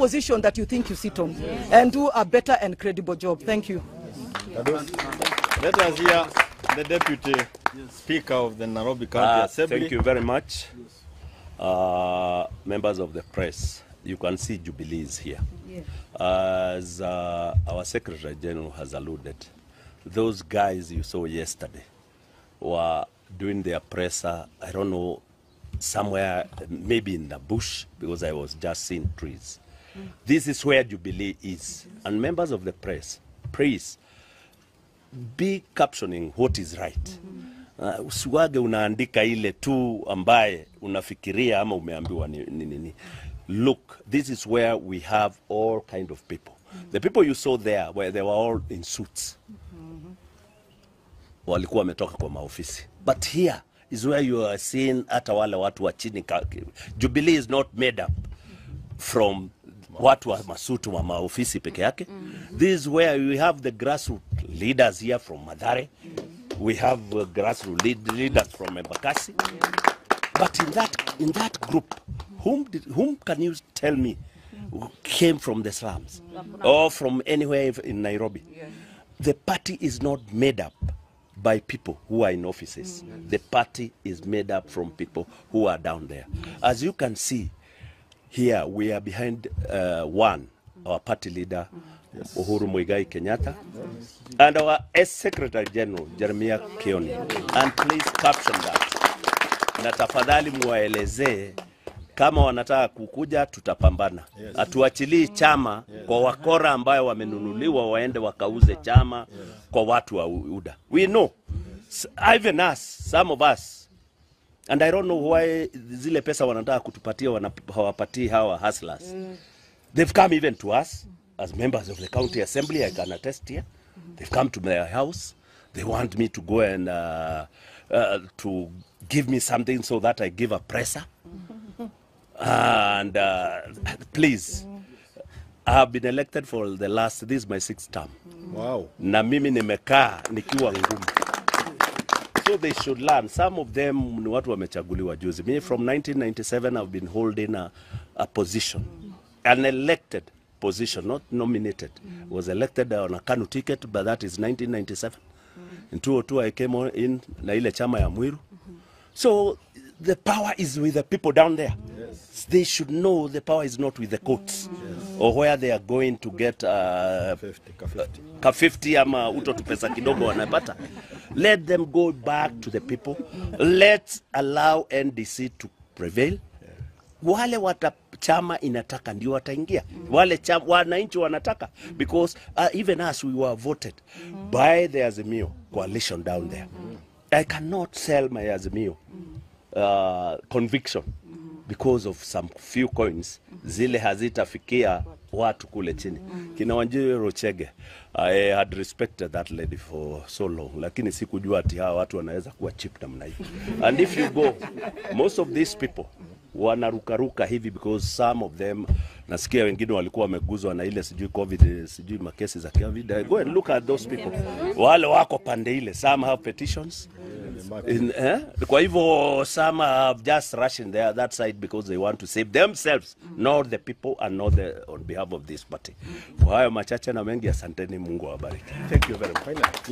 position that you think you sit on and do a better and credible job. Thank you. Let us hear the Deputy Speaker of the Nairobi County Assembly. Thank you very much. Members of the press, you can see Jubilee is here. As our Secretary General has alluded, those guys you saw yesterday were doing their presser, I don't know, somewhere, maybe in the bush, because I was just seeing trees. This is where Jubilee is. And members of the press, please, be captioning what is right. Usiwage unaandika ile tu ambaye unafikiria ama umeambiwa ni nini. Look, this is where we have all kind of people. The people you saw there, where they were all in suits. Walikuwa wametoka kwa maofisi. But here is where you are seeing hata wale watu wa chini. Jubilee is not made up from watu wa masutu wa maofisi peke yake. This is where we have the grassroots leaders here from Mathare. We have grassroots leaders from Embakasi. But in that group, whom can you tell me who came from the slums or from anywhere in Nairobi? The party is not made up by people who are in offices. The party is made up from people who are down there. As you can see here, we are behind one, our party leader, Uhuru Muigai Kenyatta, and our Secretary General, Jeremiah Kioni. And please caption that. Na tafadhali muwaelezee kama wanataka kukuja tutapambana. Hatuachilii chama kwa wakora ambayo wamenunuliwa waende wakauze chama kwa watu wa UDA. We know, even us, some of us, and I don't know why zile pesa wanataka kutupatia hawapatii hawa hustlers. They've come even to us as members of the county assembly, I can attest here. They've come to my house. They want me to go and to give me something so that I give a presser. And please, I have been elected for the last, this is my 6th term. Wow. Na mimi nimekaa nikiwa ngumu. So they should learn. Some of them ni watu wamechaguliwa juzi. Me from 1997 I've been holding a position, an elected position, not nominated. Was elected on a KANU ticket, but that is 1997. In 2002 I came on in na ile chama ya Mwiru. So the power is with the people down there. Yes. They should know the power is not with the courts or where they are going to get ka 50 ama uto tu pesa kidogo wanapata. Let them go back to the people. Let's allow NDC to prevail. Wale wata chama inataka ndio wataingia. Wale chama wananchi wanataka, because even us, we were voted by the Azimio coalition down there. I cannot sell my Azimio conviction because of some few coins zile hazitafikia watu kule chini. Kina Wanjiru Rochege, I had respected that lady for so long, lakini sikujua ati hawa watu wanaweza kuwa cheap namna hii. And if you go, most of these people wanarukaruka hivi because some of them, nasikia wengine walikuwa wameguzwa na ile sijui COVID, sijui makesi za COVID. Go and look at those people. Wale wako pande ile, some have petitions. Kwa hivyo some have just rushing there that side because they want to save themselves, not the people and not the, on behalf of this party. Kwa hayo machache na mengi, asanteni, Mungu awabariki. Thank you very much.